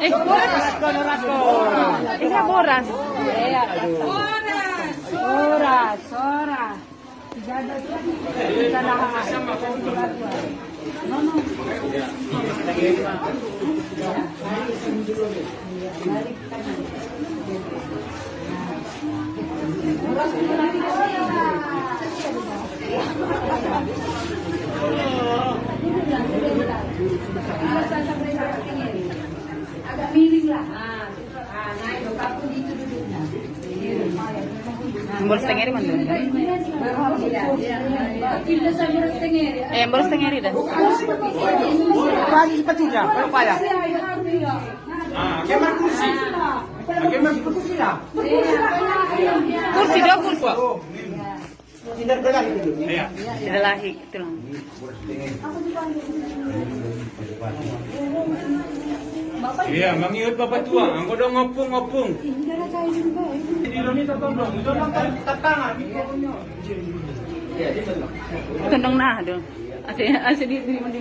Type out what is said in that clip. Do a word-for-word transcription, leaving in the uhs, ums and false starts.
Eh, boras. Iya, boras. Boras, boras. Agak miring lah. Ah, ah, naik, kapung gitu duduknya. Boras tengeri mana? Iya, iya, iya. Kita sama boras tengeri. Eh, boras tengeri dah. Pagi seperti itu, kalau payah. Ah, kemar kursi. Ah, kemar kursi lah. Kursi, dua kursi. Tidak berlahi dulu. Iya. Tidak lahi, itulah. Iya, mangiut bapak tua, anggo dong ngopung-ngopung. Di Indonesia tolong, tolong tangan. Tendang nah, dong. Asli, asli di, di, di,